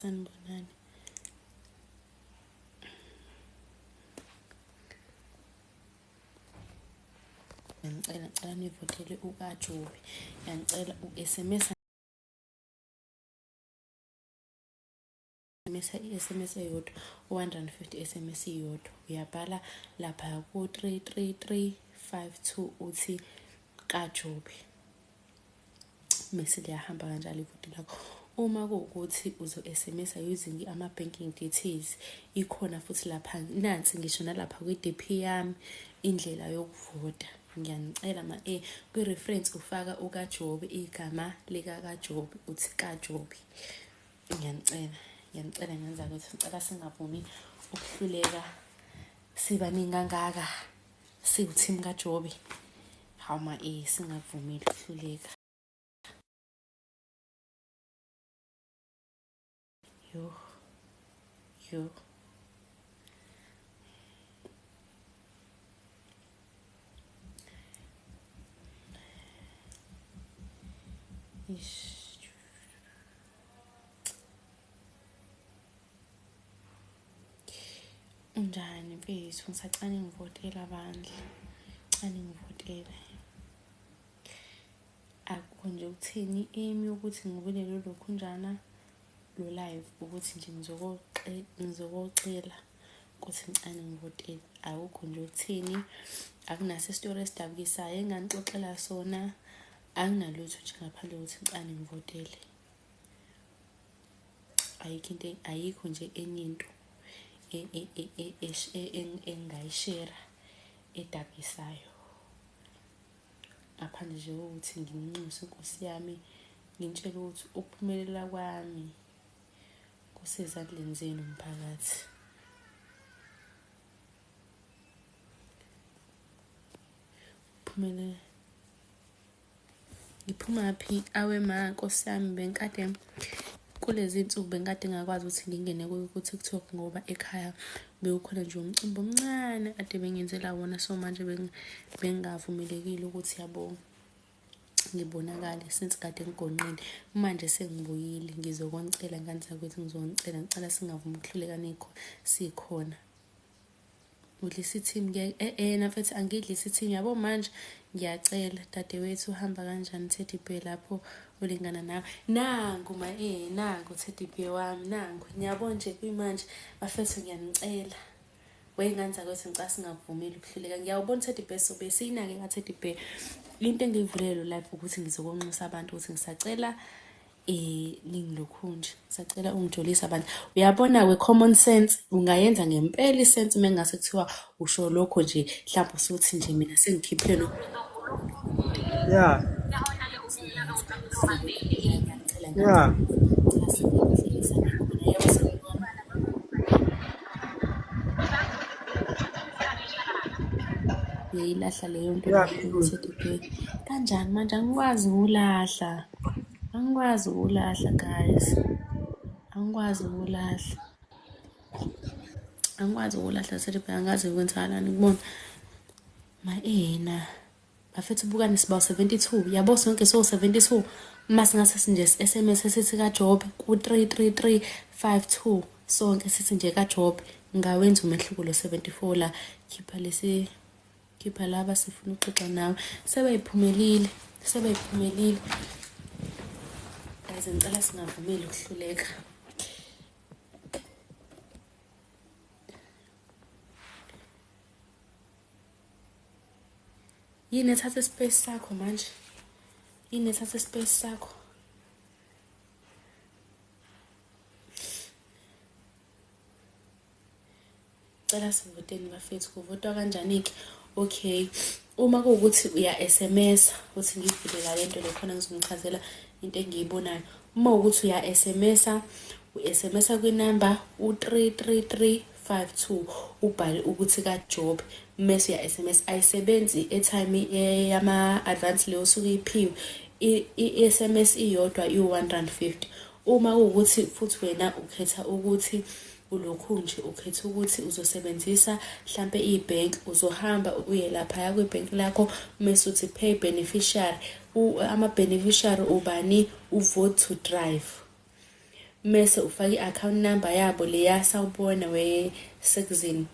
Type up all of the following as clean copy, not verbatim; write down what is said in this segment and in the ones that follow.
Sanibonani. Ngiyanicela, ngicela nivotele uKajobe. Ngiyanicela u-SMS SMS i-SMS eyodwa, u-150 SMS iyodwa. Uyabhala lapha ku-33352 uthi kaJobe. Mese liyahamba kanjalo ivoti lakho. Uma kuwukuthi uzo-SMS using ama-banking details, ikhona futhi lapha, nansi ngisho nalapha kwi-DP yami indlela yokuvota. Ngiyanicela ma e kwi-reference ufaka uKajobe, igama likakaJobe, uthi kaJobe. Ngiyanicela, ngiyanicela ngenza ukuthi ngicela singavumi ukuhluleka sibaningi kangaka siwuthimu kaJobe. Hawu ma e singavumeli ukuhluleka. Yo, yo. Ish. Unjani mfethu? Ngisacane ngivotela bandla. Cane ngivotele. Akukho nje ukuthini imi ukuthi ngibule lolokhunjana lo live ukuthi nje ngizokocela ukuthi ngicane ngivotele. Akukho nje ukuthini, akunaso isitori esidabukisayo enginganixoxela sona, anginalutho nje ngaphandle kokuthi ngicane ngivotele. Ayikho into, ayikho nje enye into engingayishera edabukisayo ngaphandle nje kokuthi nginxuse inkosi yami ngintshele ukuthi ukuphumelela kwami kusezandleni zenu mphakathi. Phumelela. Ngiphumaphi awe ma nkosi yami bengikade kulezi nsuku bengikade ngakwazi ukuthi ngingene ku-TikTok ngoba ekhaya bekukhona nje umcimbi omncane ade bengenzela wona so manje bengingavumelekile ukuthi yabo ngibonakale since kade ngigonqile manje sengibuyile ngizokonicela ngane zakwethu ngizonicela ngicela singavumi ukuhluleka nikho sikhona. Udlisa i-team ke eh eh mfethu angidlisi i-team yabo manje ngiyacela dadewethu uhamba kanjani teddy bear lapho ulingana nawe nangu ma eh nangu teddy bear wami nangu ngiyabona nje kuyimanje bafethu ngiyanicela wey'ngane zakwethu ngicela singakuvumeli ukuhluleka ngiyawubona teddy bear sobe siyinake ka-teddy bear into engiyivulele lo live ukuthi ngizokonxusa abantu ukuthi ngisacela eh ningilokhu nje sacela ungijolisa abantu uyabona we common sense ungayenza ngempela isense uma ngase kuthiwa usho lokho nje mhlawumbe usuthi nje mina sengikhiphile no Yeah. Yeah. Uyayilahla leyo nto Yeah. kanjani manje angikwazi ukulahla. Angikwazi ukulahla guys. Angikwazi ukulahla. Angikwazi ukulahla sethi angazi kwenzakalani kubona. Ma ena. Bafethu bukani siba 72. Yabo sonke so 72. Uma singase nje SMS esithi kaJob ku 33352 sonke sithi nje kaJob ngawenza umehluko lo 74 la khipha lesi Khipha laba sifuna ukuxoxa nawe. Sebeyiphumelile, sebeyiphumelile. Guys, ngicela singavumeli ukuhluleka. Yini ethatha ispace sakho manje? Yini ethatha ispace sakho? Cela sivoteni bafethu kuvotwa kanjani-ke okay uma kuwukuthi uya-SMS uthi ngivule la lento le khona ngizomchazela into engiyibonayo uma ukuthi uya-SMS u-SMS kwinamba u-33352 ubhale ukuthi kaJobe mese uya-SMS ayisebenzi i-airtime yama-advance leyo osuke iphiwe i-SMS iyodwa iwu-1 rand 50 uma kuwukuthi futhi wena ukhetha ukuthi ulokhu nje ukhetha ukuthi uzosebenzisa hlampe ibhenki uzohamba uye laphaya kwibhenki lakho mese uthi pay beneficiary ama-beneficiary ubani u-vote to drive. Mese ufake i-account number yabo leya sawubona we-Sexin.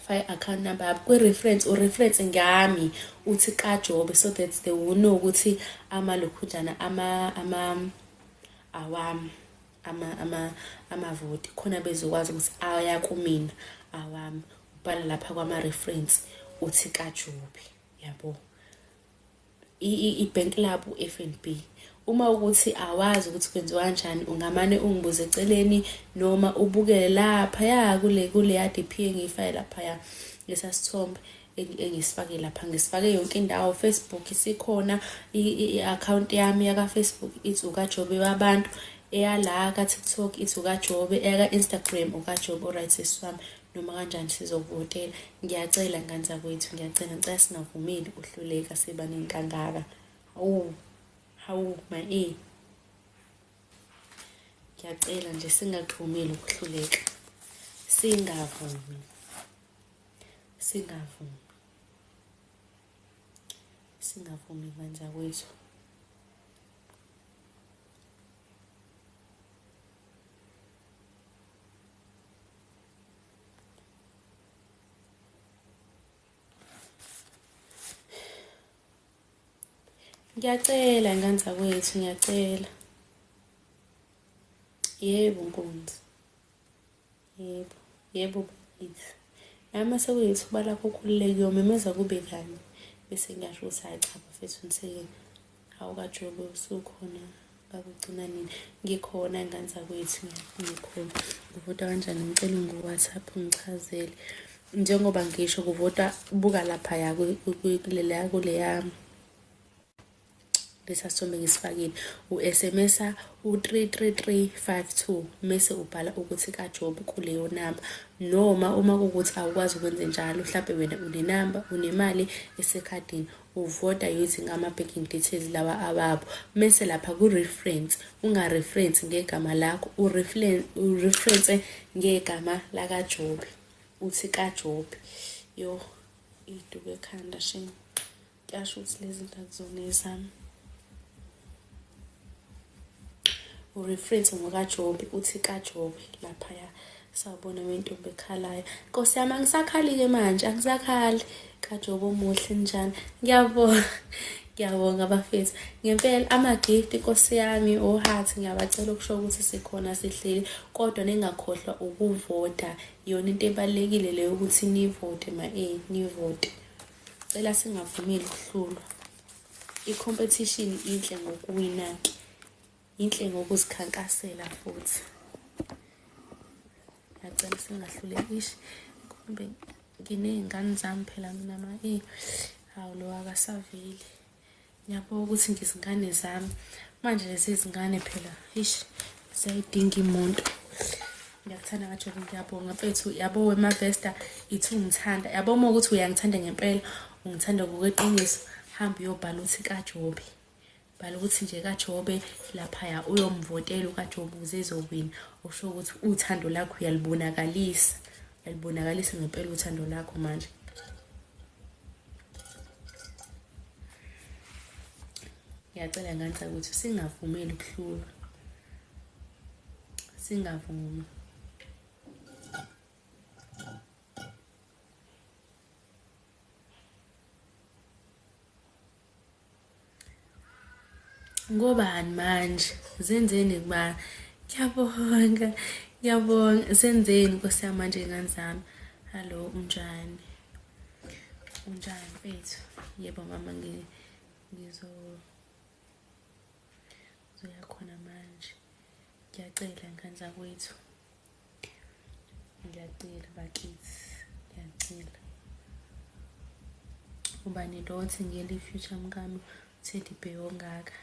Fake i-account number yabo kwi-reference, u-reference ngami uthi kaJobe so that they will know ukuthi amalokhunjana ama awami amavoti khona bezokwazi ukuthi aya kumina awami. Ubhala lapha kwama-reference uthi kaJobe, yabo. I-bank labo FNB. Uma ukuthi awazi ukuthi kwenziwa kanjani ungamane ungibuze eceleni noma ubukele laphaya kuleya DP engiyifake laphaya, lesa sithombe engisifake lapha. Ngisifake yonke indawo, Facebook isikhona, i-account yami yaka-Facebook ithi ukaJobe wabantu, eyala ka-TikTok ithi ukaJobe, eyaka-Instagram ukaJobe. Alright sisi wami, noma kanjani sizokuvotela. Ngiyacela ngane zakwethu, ngiyacela, ngicela singavumeli uhluleka sibaningi kangaka. Hawu, hawu ma-e. Ngiyacela nje singakuvumeli ukuhluleka. Singavumi. Singavumi. Singavumi ngane zakwethu. Ngiyacela ngane zakwethu, ngiyacela. Yebo Nkunzi. Yebo, yebo bakithi. Nami sekuyithuba lakho ukhululeke uyomemeza kube kanye. Bese ngiyasho ukuthi hhayi cha bafethu niseke awukaJobe usukhona ngakugcina nini. Ngikhona ngane zakwethu, ngikhona. Kuvotwa kanjani? Ngicela ungu-WhatsApp ungichazele. Njengoba ngisho kuvotwa, buka laphaya kuleya lesa sithombe ngisifakile, u-SMS-a u-33352 mese ubhala ukuthi kaJobe kuleyo namba. Noma uma kuwukuthi awukwazi ukwenze njalo, mhlampe wena unenamba, unemali esekhadini, uvota using ama-banking details lawa awabo. Mese lapha ku-reference, unga-reference ngegama lakho, u-reference ngegama lakaJobe, uthi kaJobe. Yo, iduku ekhanda shame. Kuyasho ukuthi lezi zinto akuzona ezami. U-reference ngokaJobe, uthi kaJobe laphaya. Sawubona wentombi ekhalayo. Nkosi yami angisakhali-ke manje, angisakhali. KaJobe omuhle njani? Ngiyabonga. Ngiyabonga bafethu. Ngempela ama-gift Nkosi yami ohathi ngiyabacela ukusho ukuthi sikhona sihleli, kodwa ningakhohlwa ukuvota. Iyona into ebalulekile leyo ukuthi nivote ma-e, nivote. Cela singavumeli ukuhlulwa. I-competition inhle ngokuwina-ke. Inhle ngokuzikhankasela futhi. Ngiyacela singahluleki. Ish, kumbe nginey'ngane zami phela mina ma-e. Hawu lo akasaveli. Ngiyabonga ukuthi ngizingane zami. Manje lezi zingane phela, ish, ziyayidinga imoto. Ngiyakuthanda kaJobe, ngiyabonga mfethu. Yabo wemavesta ithi ungithanda. Yabo uma ukuthi uyangithanda ngempela, ungithanda ngokweqiniso, hamba uyobhala uthi kaJobe. Bhala ukuthi nje kaJobe laphaya uyomvotela ukaJobe ukuze ezowina. Usho ukuthi uthando lakho uyalibonakalisa. Uyalibonakalisa ngempela uthando lakho manje. Ngiyacela ngane zakwethu singavumeli ukuhlulwa. Singavumi. Ngobani manje? Zenzeni kuba? Ngiyabonga, ngiyabonga. Zenzeni Nkosi yami manje ngane zami? Hallo, unjani? Unjani mfethu? Yebo mama, ngizoya khona manje. Ngiyacela ngane zakwethu. Ngiyacela bakithi, ngiyacela. Ubani lo othi ngiyele i-future mkami uTeddy Bear ongaka?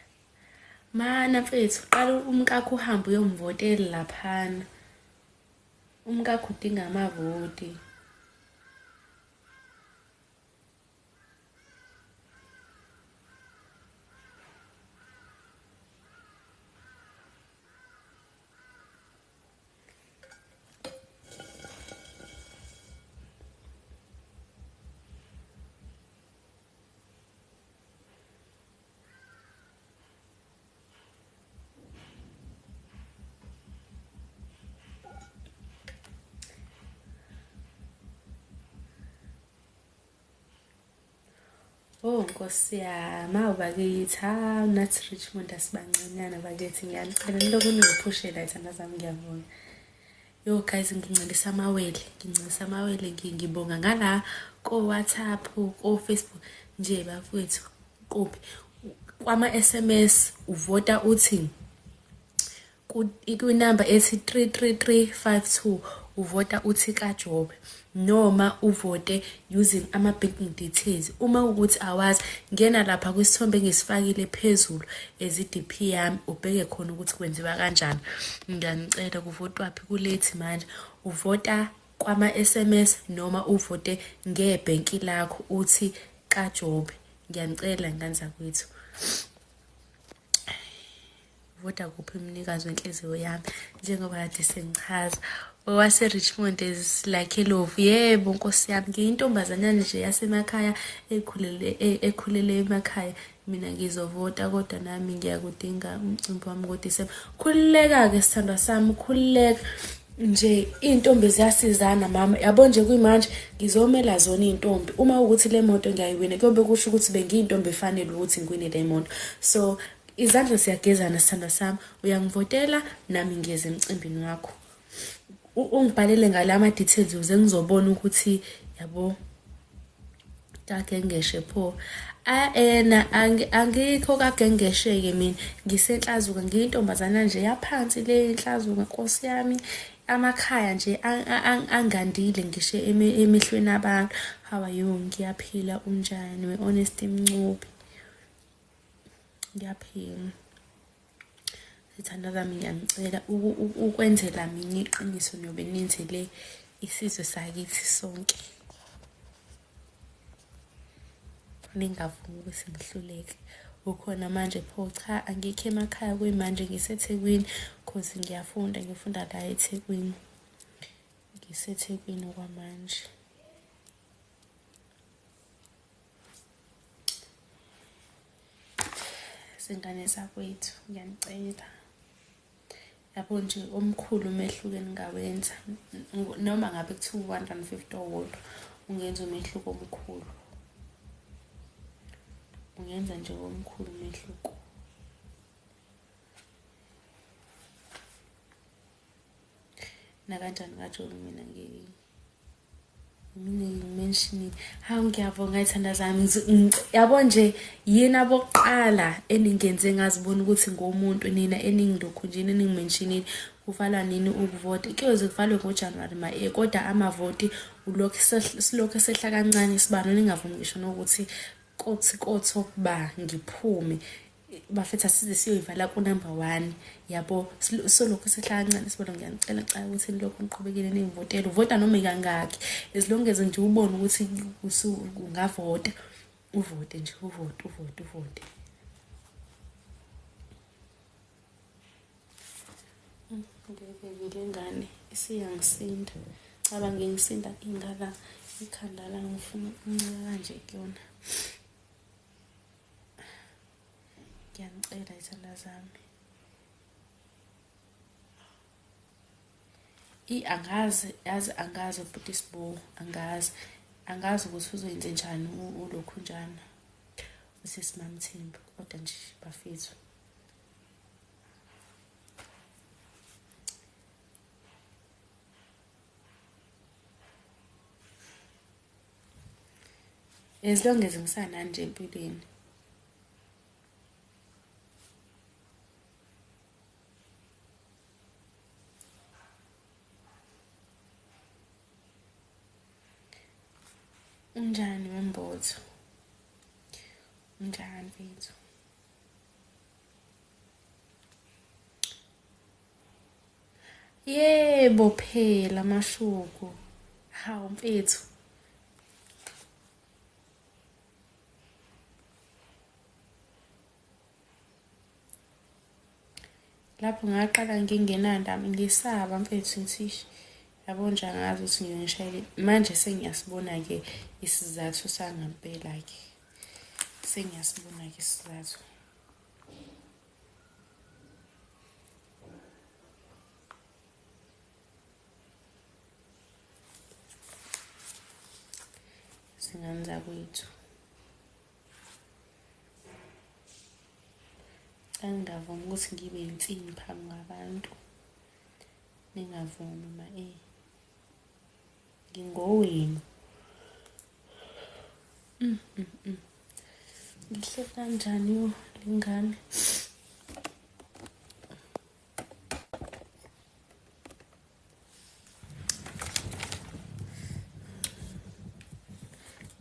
Mana mfethu, qala umkakho uhambe uyomvotela laphana. Umkakho udinga amavoti. Oh Nkosi yami, awu bakithi, hawu nathi Richmond asibancanyana bakithi, ngiyanicela nilokhu ningiphushela iy'thandwa zami, ngiyabonga. Yo guys, ngincelisa amawele, ngincelisa amawele, ngibonga ngala ko-WhatsApp, ko-Facebook, nje bafowethu, kuphi kwama-SMS uvota uthi kwinamba ethi 33352 uvota uthi kaJobe, noma uvote using ama-banking details. Uma ukuthi awazi, ngena lapha kwisithombe engisifakile phezulu as i-DP yami, ubheke khona ukuthi kwenziwa kanjani. Ngiyanicela, kuvotwaphi kulethi manje? Uvota kwama-SMS noma uvote ngebhenki lakho uthi kaJobe. Ngiyanicela ngane zakwethu. Vota kuphi umnikazi wenhliziyo yami, njengoba kade sengichaza owase-Richmond is like elovu. Yebo nkosi yami, ngiyintombazanyana nje yasemakhaya ekhulele emakhaya. Mina ngizovota, kodwa nami ngiyakudinga umcimbi wami ngoDisemba. Khululeka-ke sithandwa sami, khululeka nje, iy'ntombi ziyasizana mama. Yabo nje kuyimanje ngizomela zona iy'ntombi. Uma ukuthi le moto ngiyayiwina, kuyobe kusho ukuthi bengiyintombi efanele ukuthi ngiwine le moto. So izandla ziyagezana sithandwa sami, uyangivotela nami ngiyeza emcimbini wakho. Ungibhalele ngala ama-details ukuze ngizobona ukuthi yabo kagengeshe pho. Ena angikho kagengeshe-ke mina, ngisenhlazuka, ngiyintombazana nje yaphansi le inhlazuka nkosi yami. Amakhaya nje angandile ngisho emehlweni abantu. How are you? Ngiyaphila, unjani? We-Honesty Mncube, ngiyaphila. Sithandwa zami, ngiyanicela ukwenzela mina iqiniso, niyobe nenzele isizwe sakithi sonke. Ningavumi ukuthi ngihluleke. Ukhona manje pho? Cha, angikho emakhaya kuyimanje, ngiseThekwini cause ngiyafunda, ngifunda la eThekwini. NgiseThekwini okwamanje. Zingane zakwethu, ngiyanicela. Yabo nje omkhulu umehluko eningawenza, noma ngabe kuthiwa u-150 owodwa, ungenza umehluko omkhulu. Ungenza nje omkhulu umehluko. Nakanjani kaJobe mina mina ngi-mentionile. Hawu ngiyabonga iy'thandwa zami. Yabo nje yini abokuqala eningenze ngazibona ukuthi ngomuntu nina eningilokhu nje eningi-mentionile. Kuvalwa nini ukuvota? Kuyoze kuvalwe ngoJanuwari ma kodwa amavoti ulokhu silokhu sehla kancane isibalo, ningavumi ngisho nokuthi kothi kotho ba ngiphume. Bafethu asize siyoyivala ku-number 1 yabo, solokhu sehla kancane isibalo. Ngiyanicela cela ukuthi nilokhu niqhubekile ningivotele. Uvota noma ikangaki, as long as nje ubone ukuthi ungavota, uvote nje, uvote uvote uvote. Ngeke ngane isiyangisinda, cabanga ngisinda ingala ikhanda la, ngifuna ukuncika kanje kuyona. Ngiyanicela iy'thandwa zami. Angazi, yazi angazi bhuti Sibu, angazi, angazi ukuthi uzoyenze njani ulokhu njani usisi MaMthembu, kodwa nje bafethu. As long as ngisanani nje empilweni. Unjani wembotho? Unjani mfethu? Yebo phela Mashuku. Hawu mfethu. Lapho ngaqala ngingenandaba, ngisaba mfethu, ngithi yabo nje angazi ukuthi ngiyongishayela. Manje sengiyasibona-ke isizathu sangempela-ke. Sengiyasibona-ke isizathu. Zingane zakwethu. Cela ningavumi ukuthi ngibe insini phambi kwabantu. Ningavumi ma e. Ngingowenu. Ngihle kanjani yo lengane?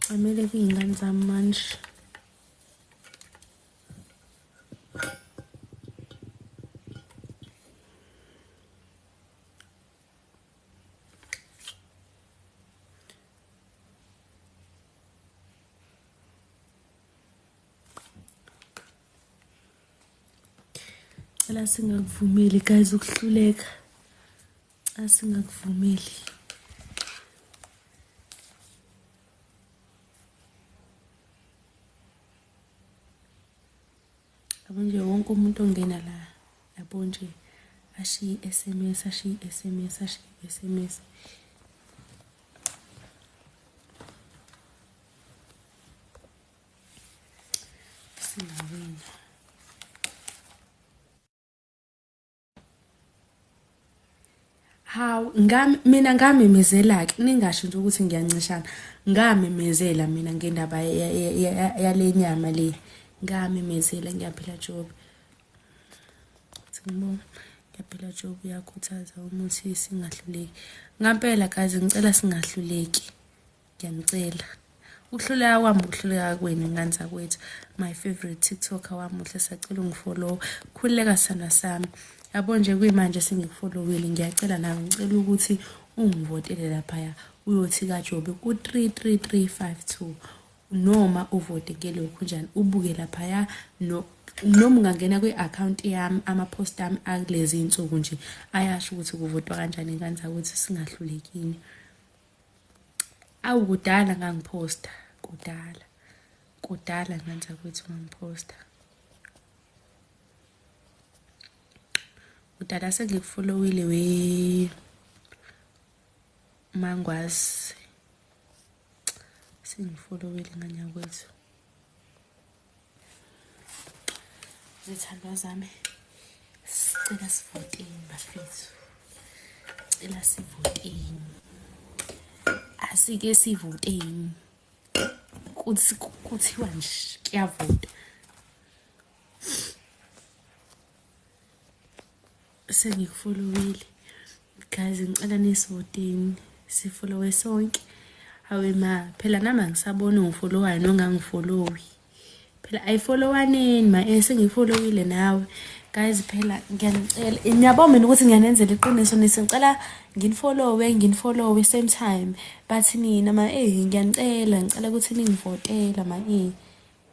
Amele kuyingane zami manje. Cela singakuvumeli guys ukuhluleka. Cela singakuvumeli. Yabo nje wonke umuntu ongena la yabo nje ashiye i-SMS, ashiye i-SMS, ashiye i-SMS. Singawina. Hawu ngami mina ngamemezela-ke ningasho nje ukuthi ngiyancishana ngamemezela mina ngendaba yale nyama le ngamemezela ngiyaphila Jobe ngibonga ngiyaphila Jobe uyakhuthaza umuthi singahluleki ngampela guys ngicela singahluleki ngiyanicela ukuhluleka kwami ukuhluleka kwenu ngane zakwethu my favorite tiktoker wamuhle sacela ungifollow khululeka sithandwa sami yabo nje kuyimanje sengikufollowile ngiyacela nawe ngicela ukuthi ungivotele laphaya uyothi kaJobe ku-33352 noma uvote ngelokhu njani ubuke laphaya no noma ungangena kwi-akhawunti yami ama-post ami akulezi iy'nsuku nje ayasho ukuthi kuvotwa kanjani ngane zakwethu singahlulekini Awu kudala ngangiphosta, kudala. Kudala ngane zakwethu ngangiphosta. Kudala sengikufolowile we Mangwazi. Sengifolowile ngane yakwethu. Zithandwa zami, sicela sivoteni bafethu. Cela sivoteni. Asike sivoteni. Kuthi kuthiwa nje kuyavota. Sengikufolowile. Guys ngicela nisivoteni. Sifolowe sonke. Hawe ma, phela nami angisaboni ongifolowayo nongangifolowi. Phela ayifolowaneni ma, sengifolowile nawe. Guys phela ngiyanicela, niyabona mina ukuthi ngiyanenzela iqiniso nisi ngicela nginifolowe nginifolowe same time. But nina ma ngiyanicela, ngicela ukuthi ningivotela ma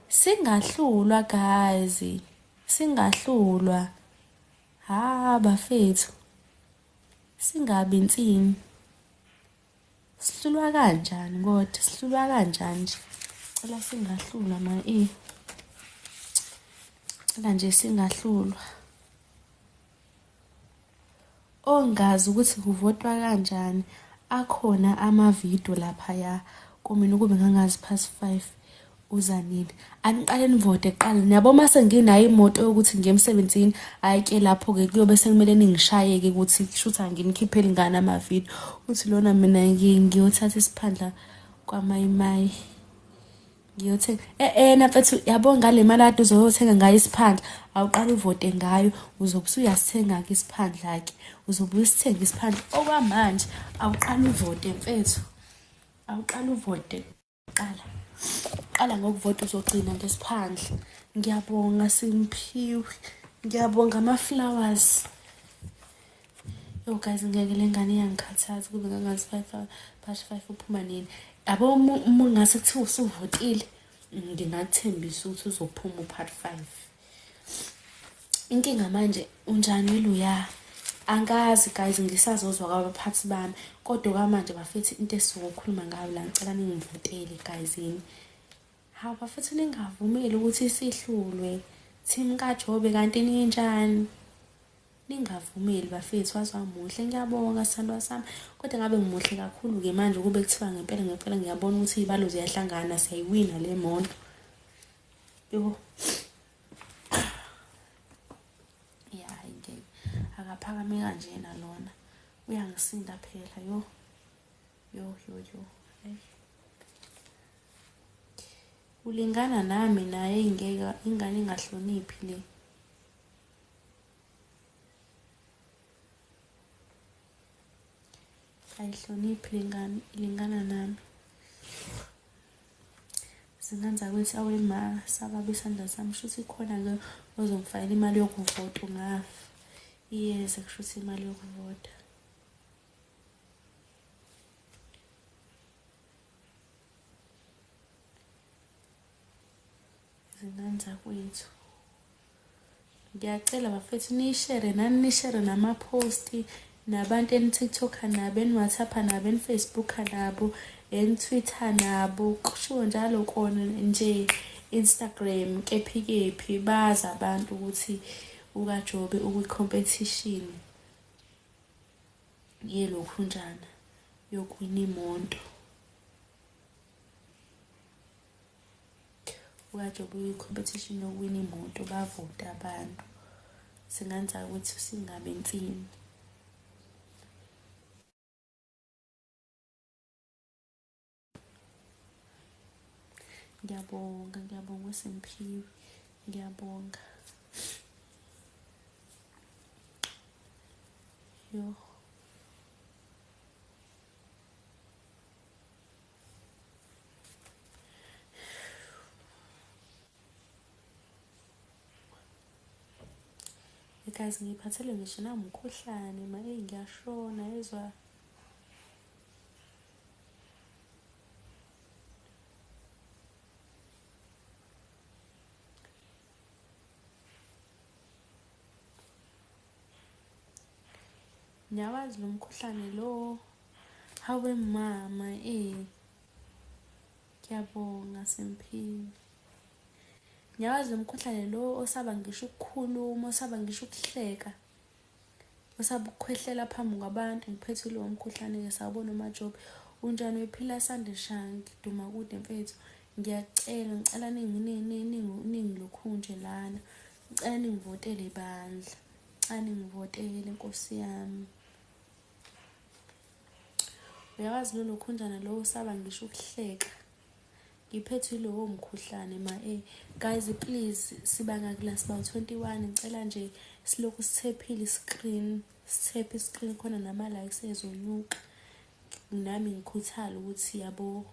Singahlulwa guys. Singahlulwa. Ha bafethu. Singabi insini. Sihlulwa kanjani kodwa? Sihlulwa kanjani nje? Cela singahlulwa ma e. Cela nje singahlulwa. Ongazi ukuthi kuvotwa kanjani akhona amavidiyo laphaya kumina ukube ngangazi past 5 uza nini aniqale nivote kuqala niyabo uma senginayo imoto yokuthi ngiye emsebenzini hhayi ke lapho-ke kuyobe sekumele ningishayeke ukuthi kushuthi anginikhipheli ngani amavidiyo uthi lona mina ngiyothatha isiphandla kwamayimayi ngiyothenga eh mfethu yabo ngale mali kade uzoyothenga ngayo isiphandla awuqala uvote ngayo uzobe usuyasithenga-ke isiphandla-ke uzobe uyisithenga isiphandla okwamanje awuqala uvote mfethu awuqala uvote qala qala ngokuvota uzogcina ngesiphandla ngiyabonga Simphiwe ngiyabonga ama-flowers yo guys ngeke le ngane iyangikhathaza kube ngangazi 5 past 5 uphuma nini yabo uma ungase kuthiwa usuvotile ngingakuthembisa ukuthi uzophuma u-part 5 inkinga manje unjani luya angazi guys ngisazozwa kwabaphathi bami kodwa kwamanje bafethu into esizokhuluma ngayo la ngicela ningivotele guys yini hawu bafethu ningavumeli ukuthi sihlulwe team kaJobe kanti ninjani ningavumeli bafethu waze wamuhle ngiyabonga sithandwa sami kodwa ngabe ngimuhle kakhulu-ke manje kube kuthiwa ngempela ngempela ngiyabona ukuthi iy'balo ziyahlangana siyayiwina le moto yo. Akaphakame kanjena lona. Uyangisinda phela yo. Yo yo yo. Hey. Ulingana nami naye ingeke ingane ingahloniphi le. Ayihloniphi lengane ilingana nami. Zingane zakwethu awe ma sababa isandla sami shuthi khona-ke ozongifakela imali yokuvota ungafa. Iyeza kushuthi imali yokuvota. Zingane zakwethu. Ngiyacela bafethu niyishere nani nishere namaphosti nabantu eni-TikToker nabo, eni-WhatsApp nabo, eni-Facebook nabo, eni-Twitter nabo, kushiwo njalo kona nje Instagram kephi kephi bazi abantu ukuthi uKajobe ukwi-competition yelokhunjana yokuwina imoto. UKajobe ukwi-competition yokuwina imoto bavote abantu. Singenza ukuthi singabe insini. Ngiyabonga, ngiyabonga uSimphiwe. Ngiyabonga. Yo. Guys, ngiphathele ngisho nawumkhuhlane ma eyi ngiyashona ezwa. Ngiyawazi lo mkhuhlane lo. Hawe mama eh. Ngiyabonga Simphiwe. Ngiyawazi lo mkhuhlane lo osaba ngisho ukukhuluma, osaba ngisho ukuhleka. Osaba ukukhwehlela phambi kwabantu ngiphethe lowo mkhuhlane-ke sawubona uMajobe. Unjani uyiphila sande shangi duma kude mfethu. Ngiyacela ngicela ningilokhunje lana. Ngicela ningivotele bandla. Ngicela ningivotele Nkosi yami. Uyawazi lo lokhunjana lo usaba ngisho ukuhleka. Ngiphethwe yilowo mkhuhlane ma eh. Guys please sibanga kula siba 21 ngicela nje silokhu sithephile iscreen, sithephe iscreen khona nama likes ezonyuka. Nami ngikhuthala ukuthi yabo.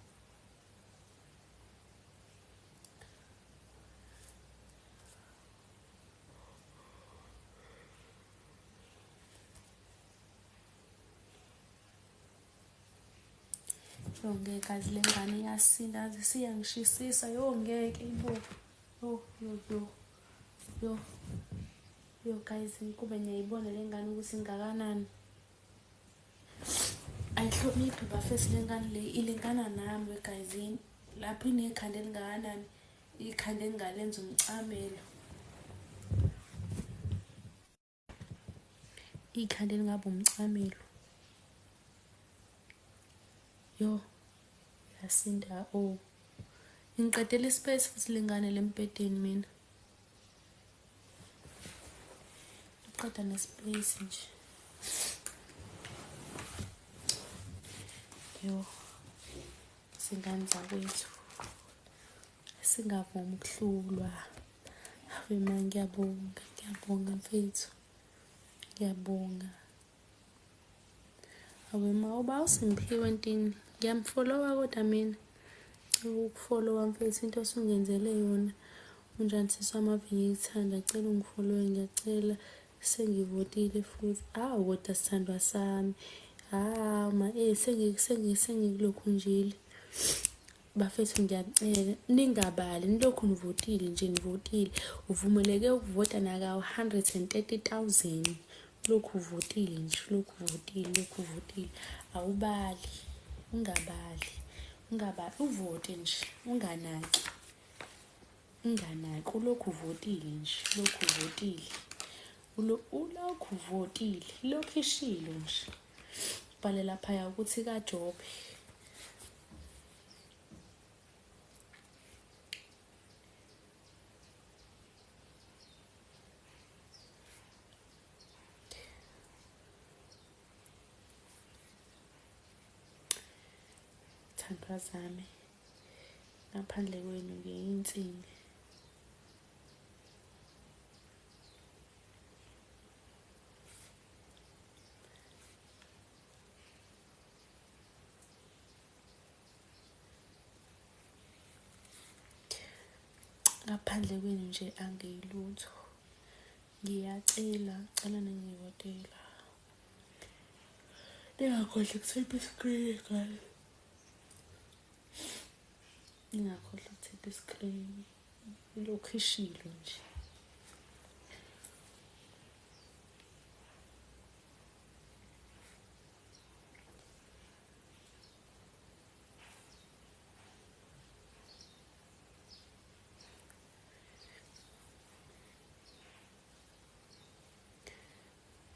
Yo ngeke kazi le ngane iyasinda aze siyangishisisa yo ngeke ibo. Yo yo yo. Yo. Yo guys kube ngiyayibona le ngane ukuthi ingakanani. Ayihloniphi bafethu le ngane le ilingana nami guys lapho inekhanda elingakanani ikhanda engingalenza umcamelo. Ikhanda elingabe umcamelo. Yo yasinda oh. Ngiqedela ispace futhi lengane lembhedeni mina. Uqeda nespace nje. Yo singane zakwethu. Singavumi ukuhlulwa. Ave ma ngiyabonga, ngiyabonga mfethu. Ngiyabonga. Awe ma uba uSimphiwe Ntini. Ngiyamfolowa kodwa mina. Ukufollowa mfethu into osungenzele yona. Unjani sisi wami ave ngikuthanda. Cela ungifolowe ngiyacela. Sengivotile futhi. Awu kodwa sithandwa sami. Hawu ma eh sengikulokhunjile. Bafethu ngiyacela ningabali nilokhu nivotile nje nivotile. Uvumeleke ukuvota naka 130,000. Lokhu uvotile nje, lokhu uvotile, lokhu uvotile. Awubali, ungabali, ungabali, uvote nje, unganaki. Unganaki, ulokhu uvotile nje, lokhu uvotile. Ulokhu uvotile, lokhu ishilo nje. Bhale laphaya ukuthi kaJobe. Thandwa zami, ngaphandle kwenu ngiyinsini. Ngaphandle kwenu nje angiyilutho. Ngiyacela, cela ningivotela. Ningakhohlwa ukuthemba iscreen guys. Ningakhohlwa ukuthemba iscreen. Ilokhu ishilo nje.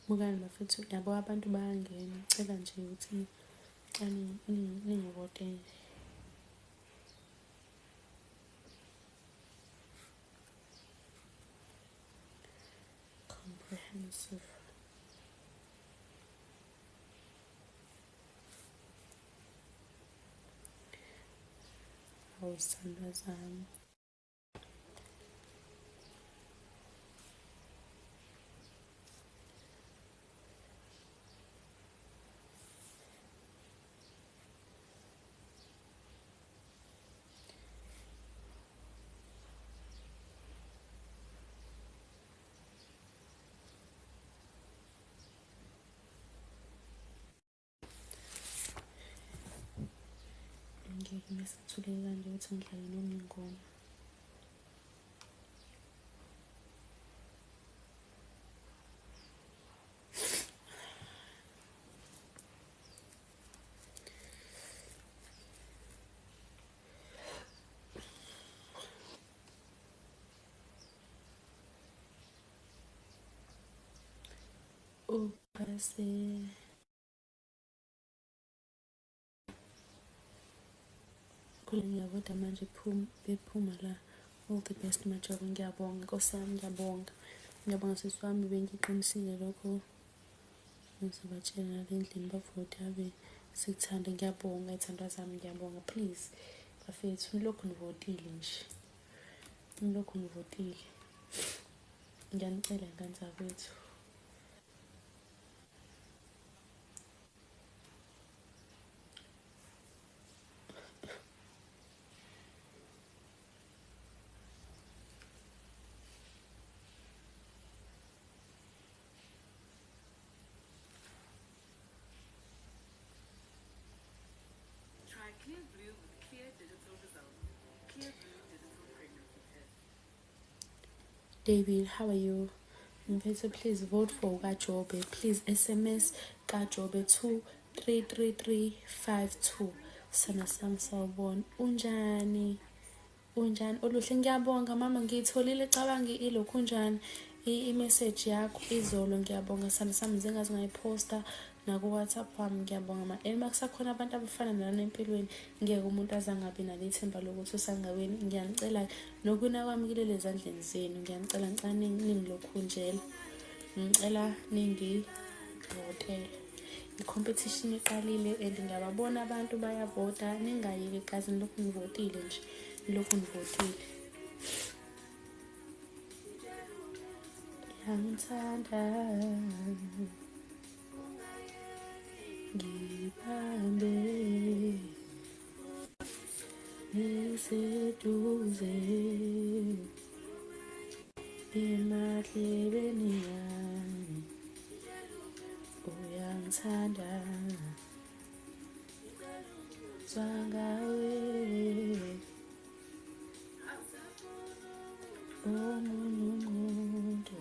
Bukani bafethu, yabo abantu bayangena. Cela nje ukuthi ningivotele. Comprehensive. Awu sithandwa zami. Ngeke ngisathuleke kanje ukuthi ngidlale noma ingoma. Ubase ngiyabona manje bephuma la. All the best Majobe, ngiyabonga Nkosi yami, ngiyabonga. Ngiyabonga sisi wami, bengiqinisile lokho. Ngizobatshela nale ndlini bavote ave sikuthanda. Ngiyabonga iy'thandwa zami, ngiyabonga. Please bafethu, nilokhu nivotile nje. Nilokhu nivotile. Ngiyanicela ngane zakwethu. Try Clearblue with clear digital results. Clearblue digital pregnancy test. David, how are you? Mfethu, please vote for Kajobe. Please SMS Kajobe 233352. Sana sami sawubona. Unjani? Unjani? Oluhle, ngiyabonga mama, ngiyitholile cabangi ilokhu unjani i-message yakho izolo. Ngiyabonga sana sami, ngize ngayiposta naku WhatsApp wami. Ngiyabonga ma. And makusakhona abantu abafana nalana empilweni, ngeke umuntu azangabi nalo ithemba lokuthi usangaweni. Ngiyanicela nokuna kwami kulele ezandleni zenu. Ngiyanicela, ngicela ningilokhunjela. Ngicela ningivotele. I-competition iqalile and ngiyababona abantu bayavota. Ningayeki guys, nilokhu nivotile nje. Nilokhu nivotile. Ngiyangithanda. Ngibambe ngiseduze emadlebeni yami, uyangithanda zwangawe omunye umuntu.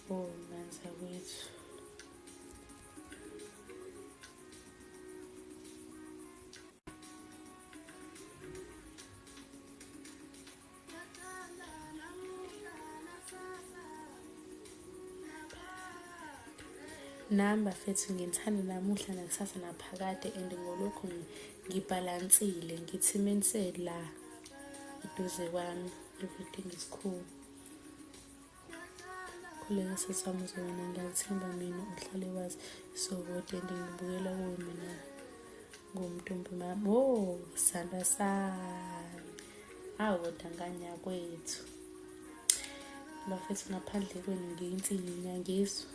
Oh, ngane zakwethu. Nami bafethu nginithanda namuhla nakusasa naphakade and ngolokhu ngibhalansile ngithi menise la eduze kwami everything is cool. Khuleka sisi wami uzowina ngiyakuthemba mina uhlale wazi so kodwa and ngibukela kuwe mina ngomntombi mama. Oh sandwa sami. Awu kodwa ngane yakwethu. Bafethu ngaphandle kwenu ngiyinsini ngiyangizwa.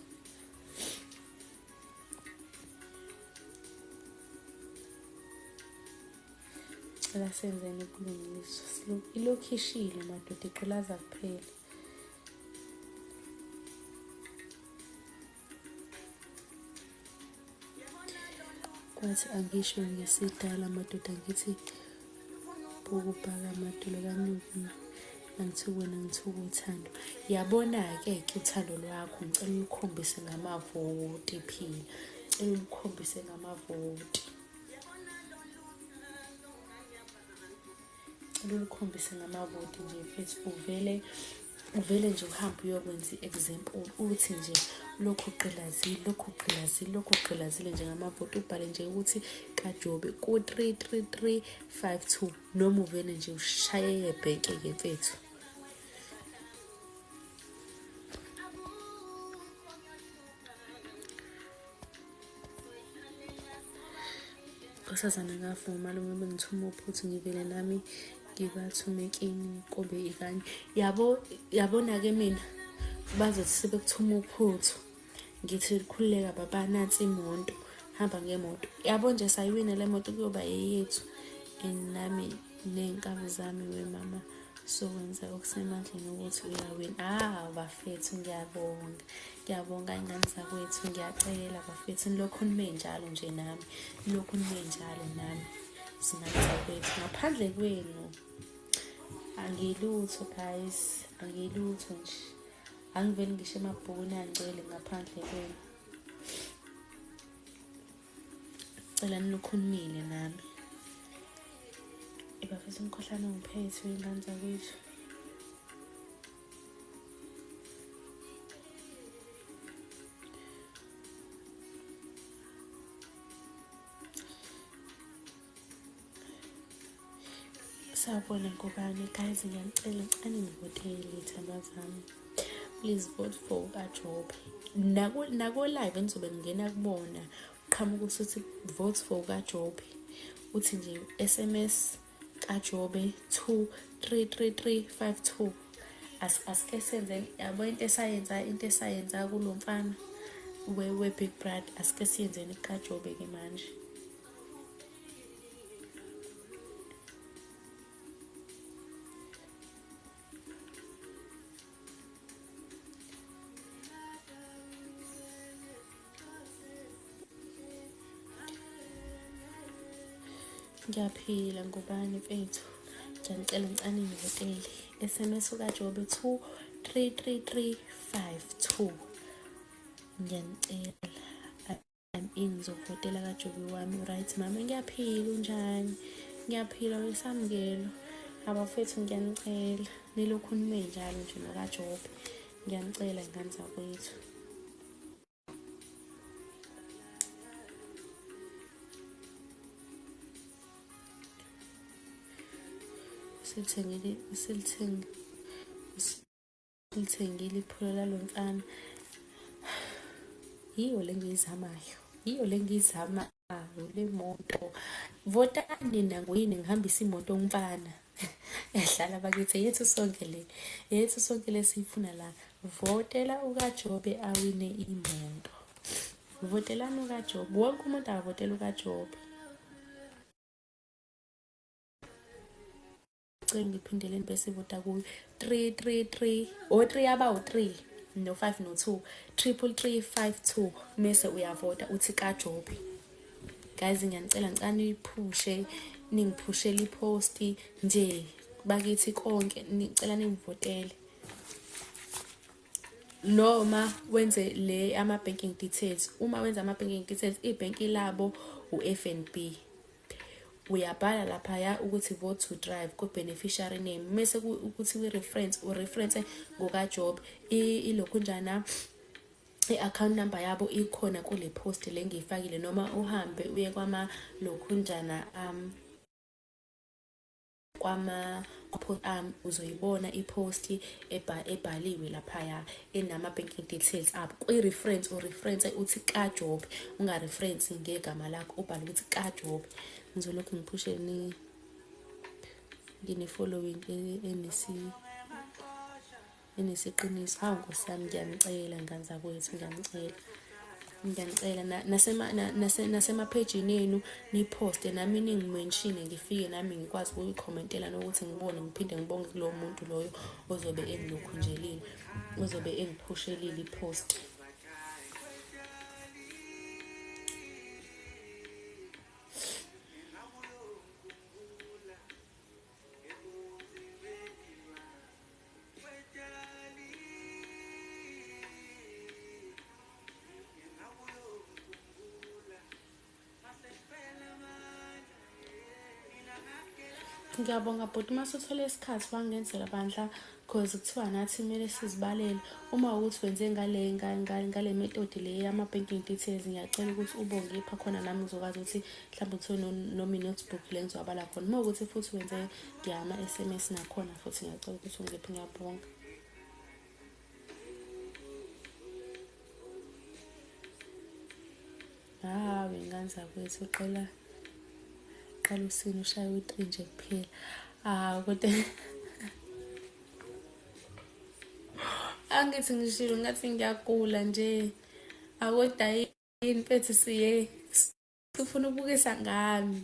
Cela senzeni ubulungiswa. Ilokhu ishile madoda igqilaza kuphela. Kwathi angisho ngesidala madoda ngithi bukubhaka madolo kaNuku angithukwena ngithuka uthando. Yabona-ke ke uthando lwakho ngicela ulukhombise ngamavoti phila. Ngicela ulukhombise ngamavoti. Ngicela ulukhombise ngamavoti nje mfethu uvele nje uhambe uyokwenza i-example uthi nje lokhu ugqilazile lokhu ugqilazile lokhu ugqilazile nje ngamavoti ubhale nje ukuthi kaJobe ku-33352 noma uvele nje ushaye ebhenki-ke mfethu. Nkosazana ngavuma malume bengithuma uphuthu ngivele nami ngibathume kini kobe ikanye. Yabo yabona-ke mina bazothi sebekuthuma uphuthu ngithi khululeka baba nansi imoto hamba ngemoto. Yabo nje sayiwina le moto kuyoba eyethu and nami ney'nkabi zami wemama sokwenza okusemandleni ukuthi uyawina. Ah bafethu ngiyabonga. Ngiyabonga ingane zakwethu ngiyacela bafethu nilokhu nime njalo nje nami. Nilokhu nime njalo nami. Zingane zakwethu ngaphandle kwenu angilutho guys, angilutho nje. Angiveli ngisho emabhukwini angcwele ngaphandle kwenu. Cela nilokhu nimile nami. Bafethu umkhuhlane ungiphethe wey'ngane zakwethu. Sawubona Ngubane, guys ngiyanicela ngicela nivotele iy'thandwa zami. Please vote for uKaJobe. Nako live enizobe ngingena kubona uqhamuka usuthi vote for uKaJobe. Uthi nje SMS kaJobe 233352. Asike senze yabo into esayenza kulo mfana we Big Brother asike siyenzeni kaJobe ke manje. Ngiyaphila Ngubane mfethu. Ngiyanicela ngicela nivotele. SMS ukaJobe 233352. Ngiyanicela. I'm in ngizovotela kaJobe wami. Right mama ngiyaphila unjani? Ngiyaphila wesamukelo. Abafethu ngiyanicela nilokhu nime njalo nje nokaJobe. Ngiyanicela ingane zakwethu. Silithengile iphula lalo mfana. Yiyo le ngiyizamayo. Yiyo le ngiyizamayo le moto. Votani nina nguyini ngihambise imoto kumfana. Yadlala bakithi yethu sonke le. Yethu sonke le siyifuna la. Votela ukaJobe awine imoto. Votelani ukaJobe. Wonke umuntu akavotela ukaJobe. Cela ngiphindeleni bese ivota kuyo 333 o 3 aba u3 no 5 no 2 33352 mese uyavota uthi kaJobe. Guys ngiyanicela ngicela niyiphushe ningiphushele iposti nje bakithi konke nicela ningivotele. Noma wenze le ama banking details. Uma wenza ama banking details ibhenki labo uFNB. Uyabhala laphaya ukuthi vote to drive ku-beneficiary name mese ukuthi kwi-reference ureference ngokaJob ilokhunjana I-account number yabo ikhona kule post le ngiyifakile, noma uhambe uye kwama lokhunjana kwama uzoyibona i-post ebhaliwe laphaya enama-banking details abo. Kwi-reference u-reference uthi kaJobe, unga-reference ngegama lakho, ubhale ukuthi kaJobe. Ngizolokhu ngiphushele ngine-following enesiqiniso. Hawu Nkosi yami, ngiyanicela ngane zakwethu, ngiyanicela. Ngiyanicela nasemaphejini enu niphoste nami ningimenshine, ngifike nami ngikwazi ukuyikhomentela nokuthi ngibone, ngiphinde ngibonge kulowo muntu loyo ozobe engilokhunjelile, ozobe engiphushelile i-post. Ngiyabonga bhuti uma usuthole isikhathi wangenzela bandla, cause kuthiwa nathi kumele sizibalele. Uma ukuthi wenze ngale method le yama-banking details, ngiyacela ukuthi ubongipha khona nami ngizokwazi ukuthi mhlawumbe uthole noma i-notebook le ngizowabala khona. Uma ukuthi futhi wenze ngama-SMS nakhona futhi ngiyacela ukuthi ungiphe, ngiyabonga. Hawu ingane zakwethu, uqala usini ushaye u-3 nje kuphela. Hawu kodwa angithi ngishilo ngathi ngiyagula nje. Akodwa yini mfethu, siye ufuna ukubukisa ngami.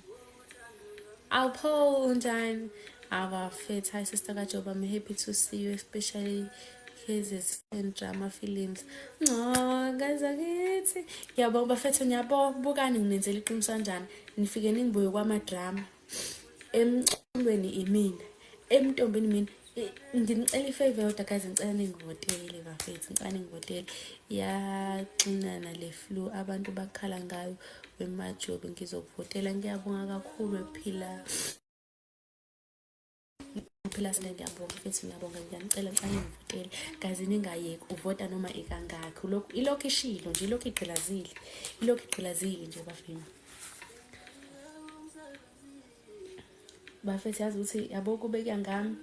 Awupho unjani? Abafethu, hi sister kaJob, I'm happy to see you, especially his and drama films. No, guys, akithi. Ngiyabonga bafethu, ngiyabonga. Bukani nginenzela iqiniso kanjani. Nifike ningibuye kwama-drama. Emculweni imina, emntombini mina. Nginicela i-favor yodwa guys, ngicela ningivotele bafethu, ngicela ningivotele. Iyaxinana le flu abantu bakhala ngayo wemajobe, ngizokuvotela. Ngiyabonga kakhulu ephila. Phila sile, ngiyabonga mfethu, ngiyabonga, ngiyanicela, ngicela ningivotele. Guys, ningayeki uvota noma ikangakhi. Lokhu ilokhu ishilo nje, ilokhu igqilazile. Ilokhu igqilazile nje bafethu. Bafethu yazi ukuthi yabo kube kuyangami,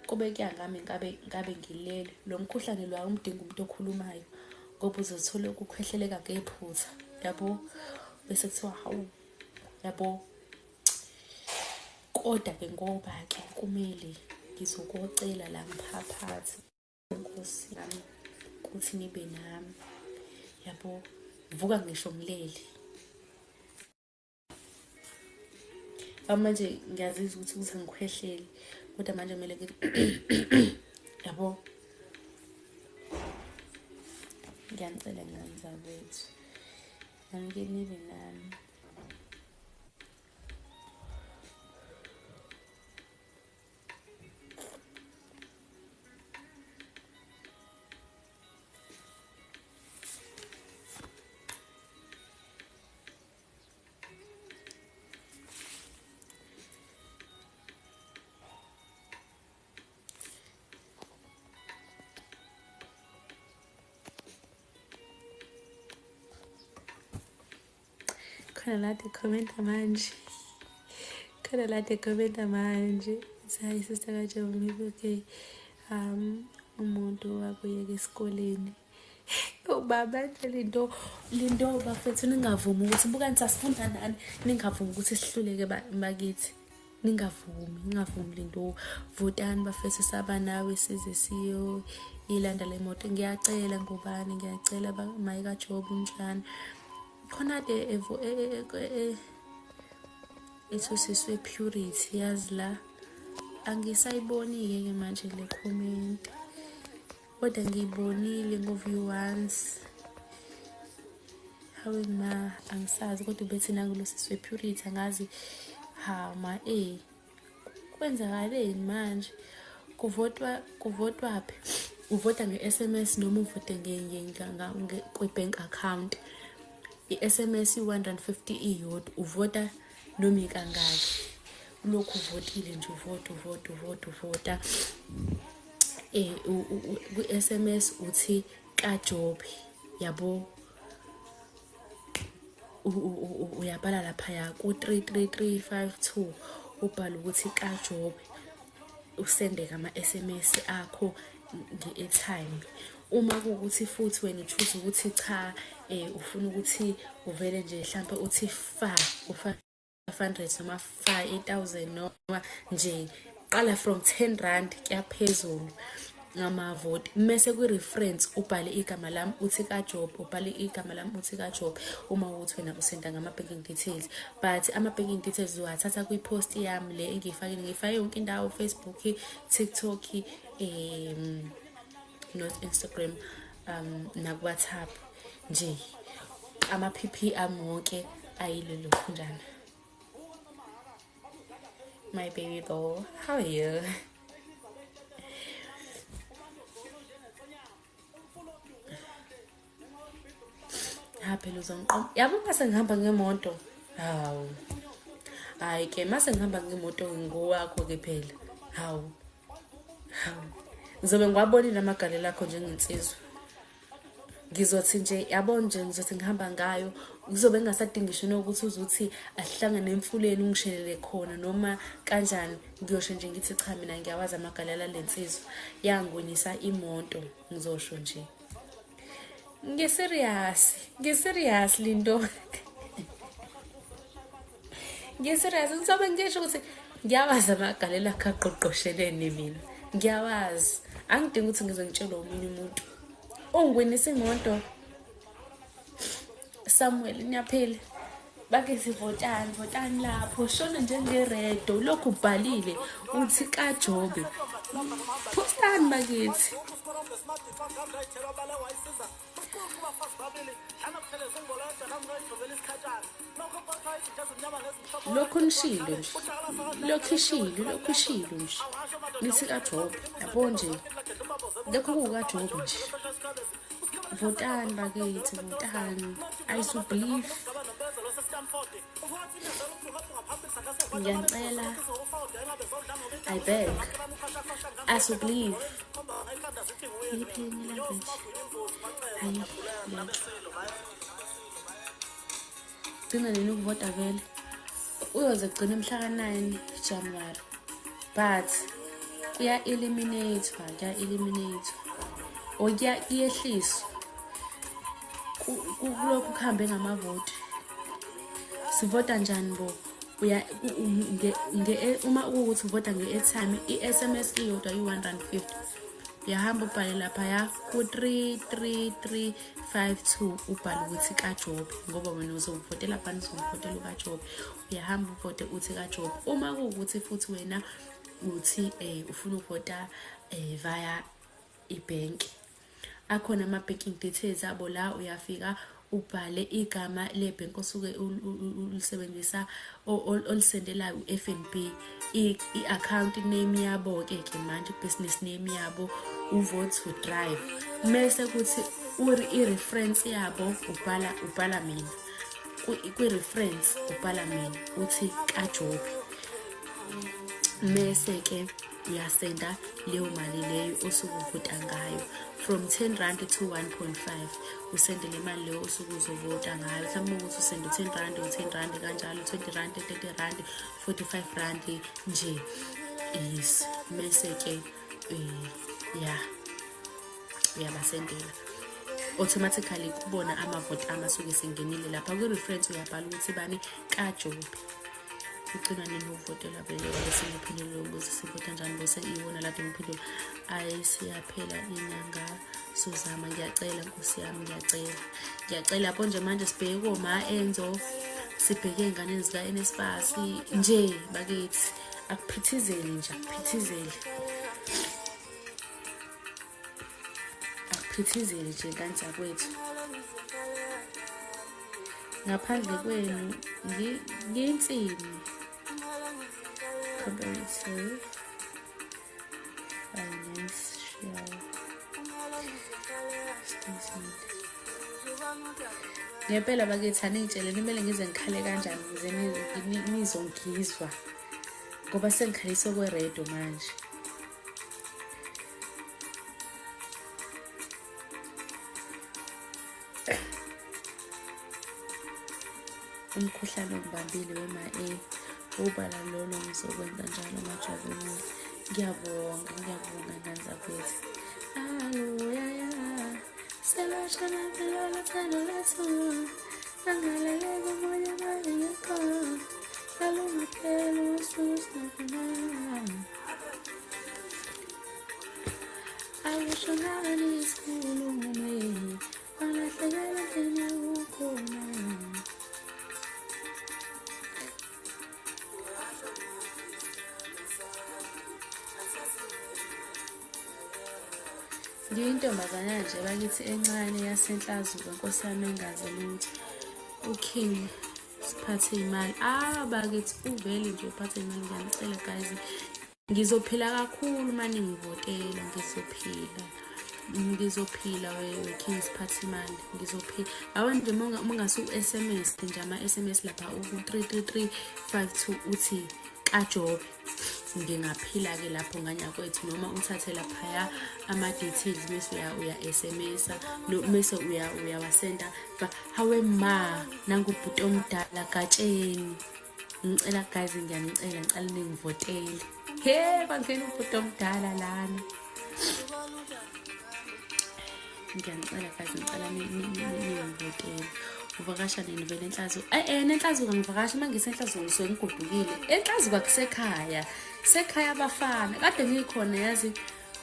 kube kuyangami ngabe ngilele. Lo mkhuhlane lo awumdingi umuntu okhulumayo ngoba uzothola ukukhwehleleka ngephutha, yabo, bese kuthiwa hawu, yabo. Kodwa ke ngoba ke kumele ngizokocela la mphaphathi Nkosi yami ukuthi nibe nami, yabo. Vuka ngisho ngilele. Manje ngiyazizwa ukuthi angikhwehlele, kodwa manje kumele yabo. Ngiyanicela ngane zakwethu, nami ke nibe nami. Khona lade commenta manje, khona lade commenta manje. Hayi sister kaJobe, maybe okay. Umuntu wakuyeka esikoleni. Ubaba nje lindo bafethu, ningavumi ukuthi bukani sasifunda nani, ningavumi ukuthi sihluleke bakithi. Ningavumi lindo. Votani bafethu, saba nawe size siyo ilanda le moto. Ngiyacela ngobani, ngiyacela maye kaJobe unjani. Khona de ethusiswe purity, yazi la angisayiboni ke manje le comment, kodwa ngiyibonile ngo-view once. Hawe ma, angisazi kodwa ubethi nangu siswe purity, angazi. Ha ma, kwenzakaleni manje? Kuvotwa phi? Uvota nge-SMS noma uvote kwi-bank account? I-SMS i-150 iyodwa, uvota noma ikangaki. Ulokhu uvotile nje, uvota uvota uvota uvota. Kwi-SMS uthi kaJobe, Yabo, uyabhala laphaya ku-33352, ubhale ukuthi kaJobe, usende-ke ama-SMS akho nge-airtime. Uma kuwukuthi futhi wena uchoose ukuthi cha, ufuna ukuthi uvele nje hlampe uthi fa u-500 noma fa 8000 noma nje qala from 10 rand kuyaphezulu ngamavoti. Mese kwi-reference ubhale igama lami uthi kaJob, ubhale igama lami uthi kaJob uma ukuthi wena usenda ngama-banking details. But ama-banking details uwathatha kwi-post yami le engiyifakile, ngiyifake yonke indawo, Facebook, TikTok, not Instagram, naku-WhatsApp nje. Ama-PP ami wonke ayilelo khunjana. My baby doll, how are you? Ha phela uzongiqoma. Yabo mase ngihamba ngemoto. Hawu. Hayi ke mase ngihamba ngemoto ngowakho ke phela. Hawu. Hawu. Ngizobe ngiwabonile amagalelo akho njengensizwa. Ngizothi nje yabo nje ngizothi ngihamba ngayo, kuzobe ngingasadingi ngisho nokuthi uzuthi asihlangane emfuleni ungishelele khona noma kanjani. Ngiyosho nje ngithi cha, mina ngiyawazi amagalelo alensizwa, yangiwinisa imoto. Ngizosho nje ngi-serious, ngi-serious linto, ngi-serious. Ngizobe ngisho ukuthi ngiyawazi amagalelo akho agqogqoshelene, mina ngiyawazi, angidingi ukuthi ngize ngitshelwe omunye umuntu. Ungiwinisa imoto. Samuel, niyaphila bakithi? Votani, votani lapho, shona njengeredo lokhu ubhalile uthi kaJobe, postani bakithi. Lokhu nishilo nje, lokhu ishilo, lokhu ishilo nje, nithi kaJobe, yabo nje lokho kukaJobe nje. Votani bakithi, votani. I so believe, ngiyanicela, I beg, I so believe. Yiphi enye language? Hayi, ngeke gcina nini ukuvota vele, uyoze kugcina mhla ka-9 January, but kuya-eliminate-wa, kuya-eliminate-wa or kuyehliswa kulokhu kuhambe ngamavoti. Sivota njani bo? Uya uma kuwukuthi uvota nge-airtime, i-SMS iyodwa i-1 rand 50. Uyahamba ubhale laphaya ku-33352, ubhale ukuthi kaJobe, ngoba wena uzovotela bani? Uzovotela ukaJobe. Uyahamba uvote uthi kaJobe. Uma kuwukuthi futhi wena uthi ufuna ukuvota via ibhenki, akhona ama-banking details abo la. Uyafika ubhale igama lebhenki osuke ulisebenzisa, olisendelayo, u-FNB, i-account name yabo-ke ke manje, i-business name yabo, u-vote to drive, mese kuthi i-reference yabo ubhala mina. Kwi-reference ubhala mina uthi kaJobe, mese-ke uyasenda leyo mali leyo osuke uvota ngayo, from 10 rand to 1.5. Usende le mali leyo osuke uzovota ngayo. Mhlawumbe ukuthi usende u-10 rand, u-10 rand kanjalo, 20 rand, 30 rand, 45 rand nje, yes. Mese-ke ya uyabasendela automatically kubona amavoti amasuke esengenile lapha. Kwi-reference uyabhala ukuthi bani? KaJobe. Ugcina nini ukuvotela vele? Bese ngiphendule ukuze sivota njani, bese iwona lade ngiphendula. Ayi, siyaphela inyanga, sozama. Ngiyacela nkosi yami, ngiyacela, ngiyacela. Yabo nje manje sibheke koma Enzo, sibheke ey'nganeni zika-NSFAS nje bakithi, akuphithizeli nje, akuphithizeli, akuphithizeli nje ngane zakwethu. Ngaphandle kwenu ngiyinsimi. Comparative financial statement ngempela bakithi, aningitshele kumele ngize ngikhale kanjani ukuze nizongizwa, ngoba sengikhaliswe kweredo manje. Umkhuhlane ongibambile wema A. Ubala lolo ngizokwenza njalo ngajabulile. Ngiyabonga, ngiyabonga ngane zakwethu. Alo ya selashana phela lothando lethu. Angalaleka omunye mangekho. Alungaphela usuku singafunana. Akusho ngani isikhulume. Walahlekela endlini ukhona. Ngiyintombazanyana nje bakithi encane yaseNhlazuka, Nkosi yami, engazi lutho. UKing siphathe imali. Ah bakithi, uvele nje uphathe imali. Ngiyanicela guys. Ngizophila kakhulu uma ningivotela, ngizophila. Ngizophila we King siphathe imali. Ngizophila. Yabo nje uma ungase u-SMS nje, ama-SMS lapha ku-33352, uthi kaJobe, ngingaphila-ke lapho nganyakwethu, noma uthathe laphaya ama-details bese uya-SMS-a, bese uyawasenda. Hawe ma, nangubhuti omdala Gatsheni. Ngicela guys, ngiyanicela, ngicela ningivotele. He, kwangena ubhuti omdala lana. Ngiyanicela guys, ngicela ningivotele. Uvakasha nini vele eNhlazuka? Eh, neNhlazuka ngivakasha uma ngiseNhlazuka, ngisuke ngigodukile. ENhlazuka kusekhaya, sekhaya abafana. Kade ngikhona yazi,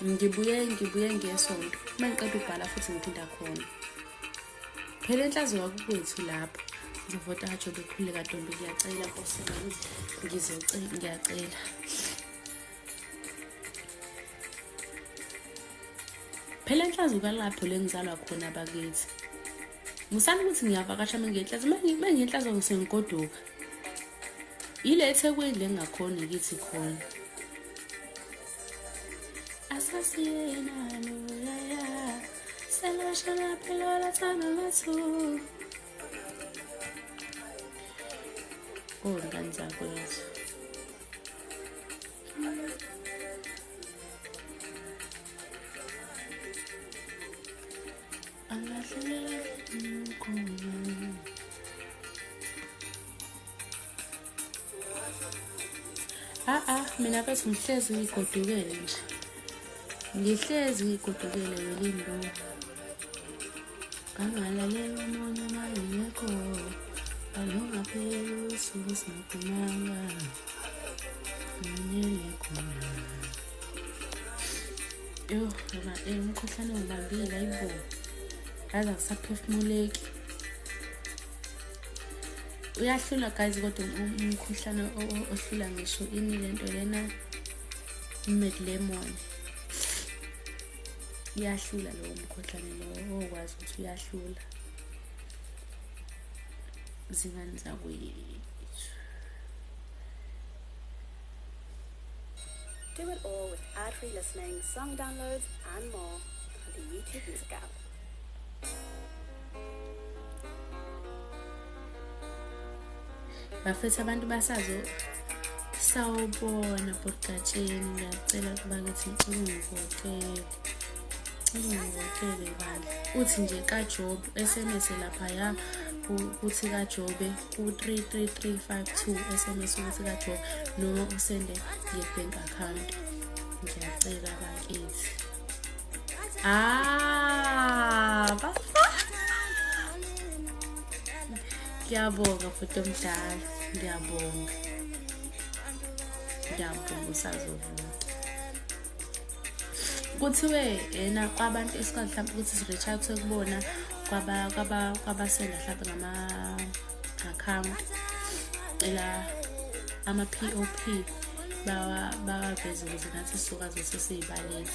ngibuye ngesonto. Uma ngiqeda ukubhala futhi ngiphinda khona. Phela eNhlazuka kukwethu lapho. Ngizovota kaJobe, khululeka ntombi, ngiyacela Nkosi yami. Ngizocela, ngiyacela. Phela eNhlazuka lapho le ngizalwa khona bakithi. Musani ukuthi ngiyavakasha uma ngiyenhlazo, uma ngiyenhlazo ngisuke ngigoduka. Ile eThekwini le ngingakhoni kithi khona. Asasiyena ya selashana phela lathando lethu. Oh ngane zakwethu. Angahlela khona. Ah ah, mina mfethu ngihlezi ngigodukele nje. Ngihlezi ngigodukele welindo. Ngangalalela omunye mangekho. Alungapheli usuku singaphumanga. Nginele khona. Yo, ngoba umkhuhlane ungibambile, ayibo. Yazi akusaphefumuleki. Uyahlula guys, kodwa umkhuhlane ohlula ngisho ini lento lena, med lemon. Iyahlula lowo mkhuhlane lowo, okwazi ukuthi uyahlula. Zingane zakwethu. Do it all with ad-free listening, song downloads, and more on the YouTube Music app. Bafethu, abantu basazo. Sawubona Bhuti, ngiyacela ukuba ngithi ngicela ungivotele. Ngicela ungivotele bandla. Uthi nje kaJob, SMS laphaya kuthi kaJobe ku-33352, SMS ukuthi kaJobe, noma usende nge-bank account. Ngiyacela bakithi. Ah, bafana. Ngiyabonga futhi omdala, ngiyabonga. Ngiyabonga, usazovota. Kuthiwe ena kwabantu esikwazi mhlawumbe ukuthi si-reach out kubona, kwabasenda mhlawumbe ngama-account, cela ama-POP bawaveze ukuze nathi sizokwazi ukuthi siyibalele.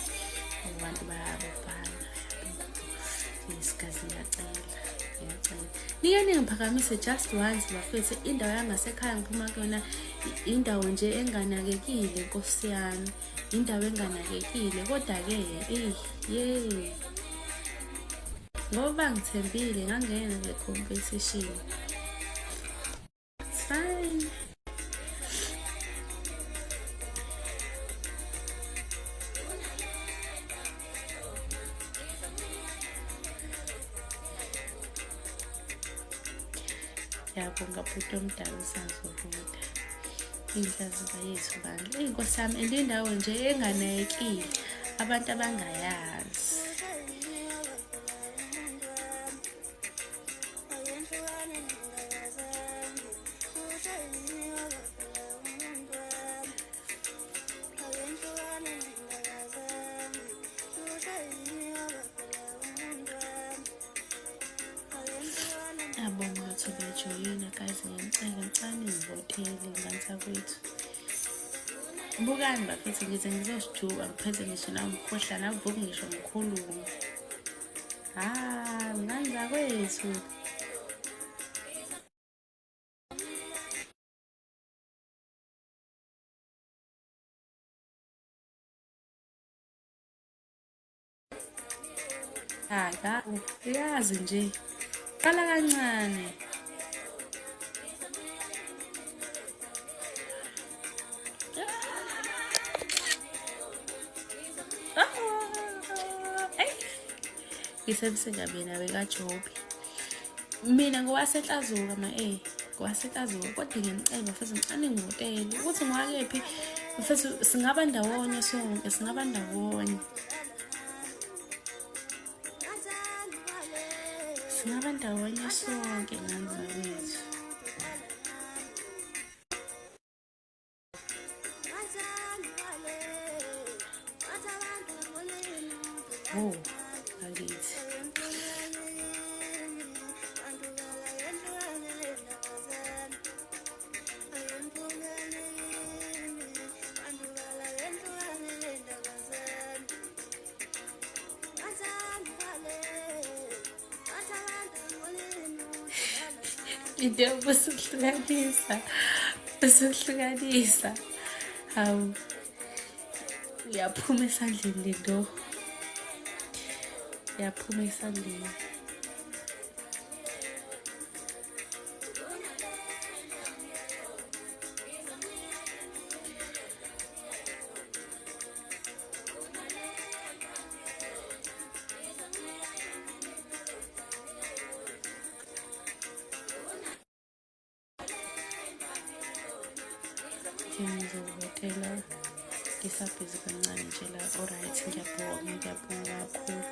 Abantu bayabobhala. Isigazi, ngiyacela, ngiyacela. Nike ningiphakamise just once bafethu. Indawo yangasekhaya ngiphuma kuyona, indawo nje enganakekile, Nkosi yami. Indawo enganakekile kodwa-ke eyi ye ngoba ngithembile ngangena kule competition. It's fine. Siyabonga bhuti omdala usazovota. Inhlaziba yethu bandla. Eyi Nkosi yami, and indawo nje enganakekile, abantu abangayazi. Abonga ukuthi bejoyina guys, ngiyacela ngicela ningivotele ngane zakwethu. Bukani bafethu, ngize ngizosijuba ngiphethe ngisho nawumkhuhlane, avuki ngisho ngikhulume. Ha, ngane zakwethu. Aka, uyazi nje. Qala kancane. Ngisemsinga mina bekaJobe. Mina ngowasenhlazuka ma ngowasenhlazuka, kodwa ngiyamcela futhi ngicane ngivotele ukuthi ngiwakephi futhi singaba ndawonye sonke, singaba ndawonye. Singaba ndawonye sonke ngane zakwethu. Oh, bakithi. Into yokusuhlukanisa, usuhlukanisa. Hawu, uyaphuma esandleni lento. Uyaphuma esandleni. Ngizovotela ngisabhizi kancane nje la. Alright, ngiyabonga, ngiyabonga kakhulu.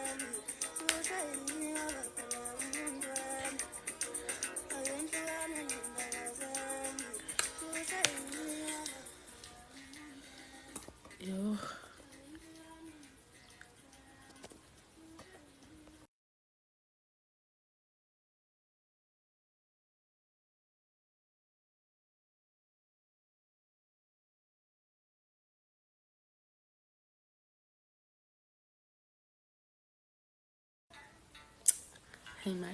Yo. Hey ma,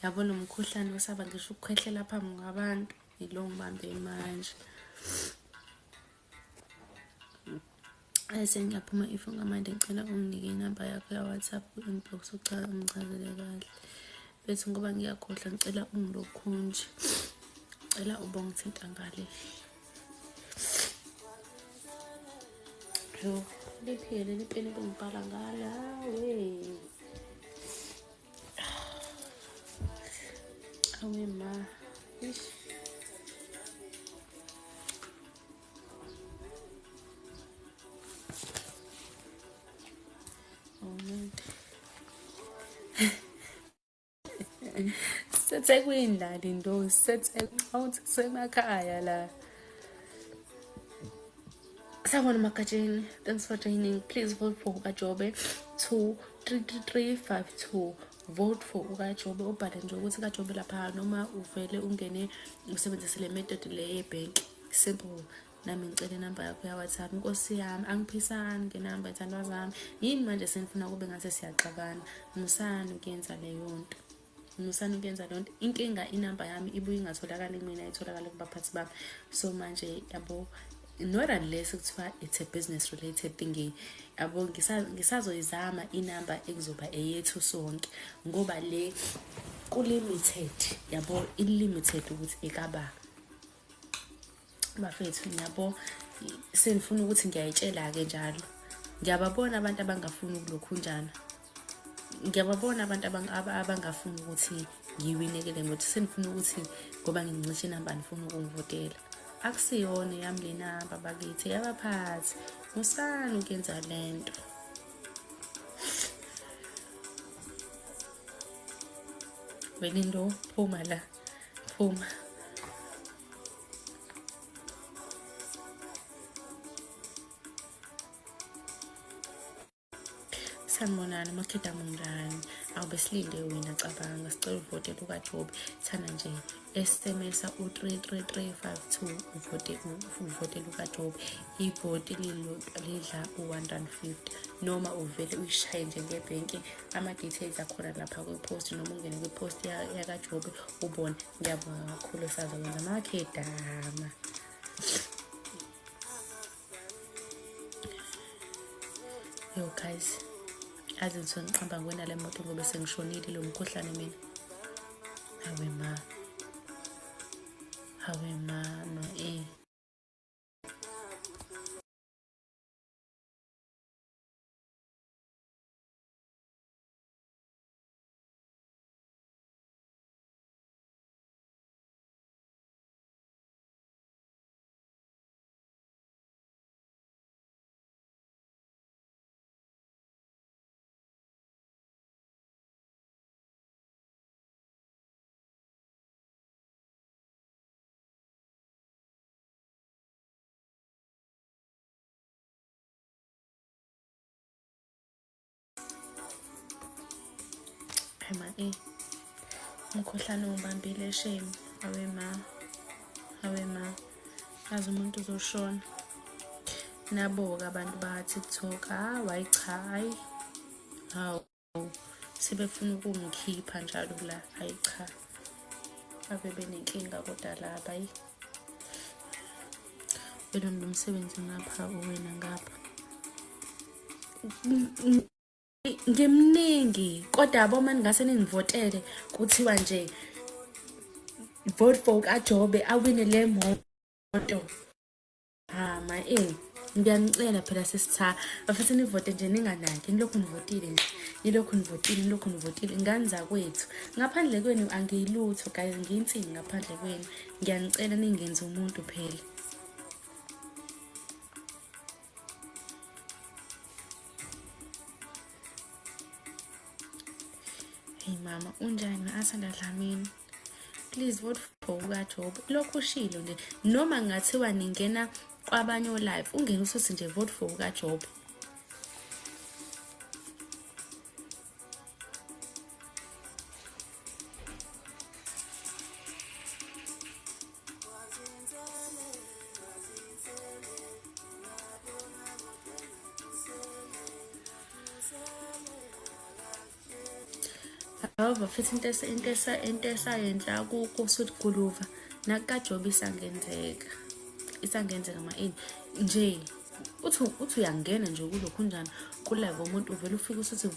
yabona umkhuhlane osaba ngisho ukukhwehlela phambi kwabantu, yilo ngibambe manje. Sengiyaphuma if ungamande, ngicela unginike inamba yakho ya WhatsApp ku-inbox uchaze ungichazele kahle. Bethi ngoba ngiyakhohlwa, ngicela ungilokhu nje. Ngicela ubongithinta ngale. Yo, liphele leli peni bengibhala ngala we. Awe ma. Ish. Oh man. Sesekwindlala into, sesemakhaya la. Sawubona Magatsheni, thanks for joining. Please vote for uKajobe 233352. Vote for uKajobe, ubhale nje ukuthi kaJobe lapha, noma uvele ungene usebenzise le method le yebhenki. Simple. Nami ngicela inamba yakho ya WhatsApp. Nkosi yami, angiphisani ngenamba ithandwa zami. Yini manje senifuna kube ngathi siyaxabana? Musani ukuyenza leyo nto. Musani ukuyenza leyo nto. Inkinga inamba yami ibuye ingatholakali mina, itholakala kubaphathi bami. So manje yabo, not unless kuthiwa it's a business related thingy, yabo, ngisazoyizama inamba ekuzoba eyethu sonke, ngoba le ku-limited, yabo, i-limited ukuthi ekaba bafethu, yabo. Senifuna ukuthi ngiyayitshela-ke njalo, ngiyababona abantu abangafuni ukulokhunjana, ngiyababona abantu abangafuni ukuthi Ngiyiwine-ke le moto. Senifuna ukuthi ngoba ngincishe inamba nifuna ukungivotela. Akusiyona eyami le namba bakithi, eyabaphathi. Musani ukuyenza le nto. Welindo, phuma la, phuma. Sanibonani makheda munjani? Awube silinde wena cabanga sicela uvotele ukaJobe. Thana nje SMS u-33352 uvote uvotele ukaJobe. Ivoti lilodwa lidla u-R150 noma uvele uyishaye nje ngebhenki. Ama-details akhona lapha kwi-post noma ungene kwi-post yakaJobe ubone. Ngiyabonga kakhulu sazokwenza makhedama. Yo guys, azi ngithiwa ngiqamba ngwena le moto ngoba sengishonile lo mkhuhlane mina. Hawe ma. Hawe mama eh. Hayi ma eh. Umkhuhlane ungibambile shame. Awe ma. Awe ma. Azi umuntu uzoshona. Nabo-ke abantu ba-TikTok, hayi cha, hayi. Hawu. Sebefuna ukungikhipha njalo la, hayi cha. Ave benenkinga kodwa laba, hayi. Wena lo msebenzi ngapha, uwena ngapha. Ngimningi kodwa yabo mani ngase ningivotele kuthiwa nje vote for kaJobe awine le moto. Ha ma eh ngiyanicela phela sesitha bafethu nivote nje ninganaki nilokhu nivotile nje nilokhu nivotile nilokhu nivotile ngani zakwethu ngaphandle kwenu angiyilutho guys ngiyinsini ngaphandle kwenu ngiyanicela ningenzi umuntu phela. Hey mama, unjani Asanda Dlamini? Please vote for ukaJobe. Lokhu ushilo nje noma ngathiwa ningena kwabanye live ungena usuthi nje vote for ukaJobe. However, futhi into esayenza ku-Sweet Guluva nakukaJobe isangenzeka. Isangenzeka ma ini nje uthi uyangena nje kulokhu njani ku-live umuntu uvele ufike usuthi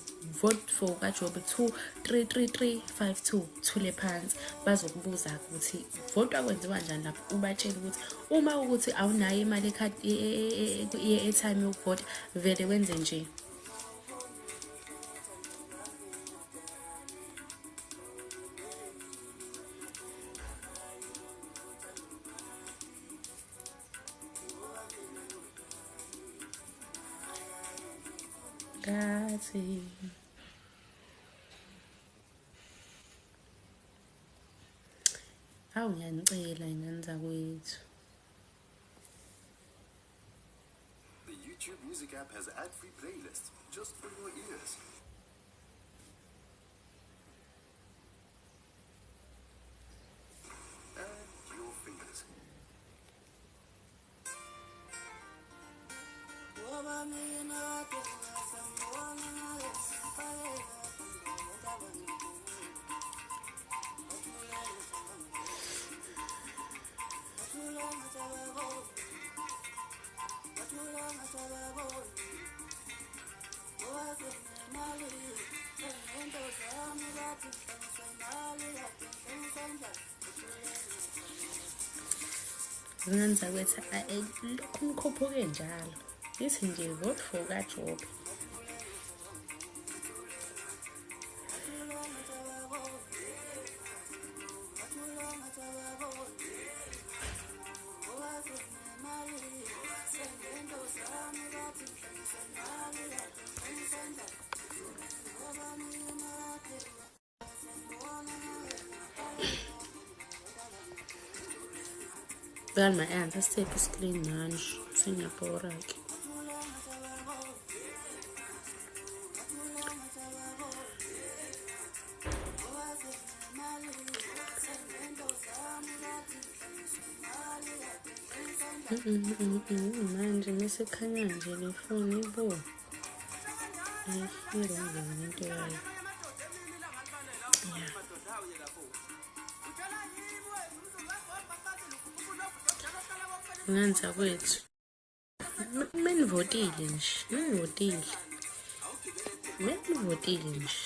vote for kaJobe 2 3 3 3 5 2 thule phansi bazokubuza ukuthi vote akwenziwa njani lapho ubatshela ukuthi uma ukuthi awunayo imali ekhadi ye-airtime yokuvota vele wenze nje. Ngathi awu ngiyanicela ingane zakwethu. The YouTube Music app has ad-free playlists just for your ears. And your fingers. Ingane zakwethu lokhu nikhuphuke njalo. Ithi nje vote for kaJobe. Bhekani ma-answer sithephi i-screen manje, sengiyabhora-ke. Manje mesikhanya nje le foni bo. I-wrong into yayo. Yeah. Nganza kwethu. Menivotile nje, menivotile. Menivotile nje.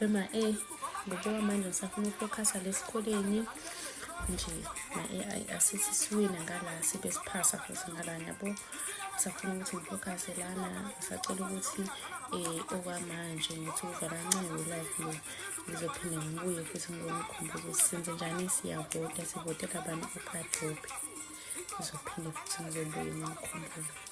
Bema ngoba manje ngisafuna ukufokhasa lesikoleni nje ma-AI asithi siwina ngala sibe siphasa futhi ngala yabo. Ngisafuna ukuthi ngifokhase lana, ngisacela ukuthi okwamanje ngithi ukuvala kancane le-live le, ngizophinde ngibuye futhi ngizonikhumbuza ukuthi senze njani, siyavota, sivotela bani uPadrobe. Ngizophinde futhi ngizobuye nginikhumbuze.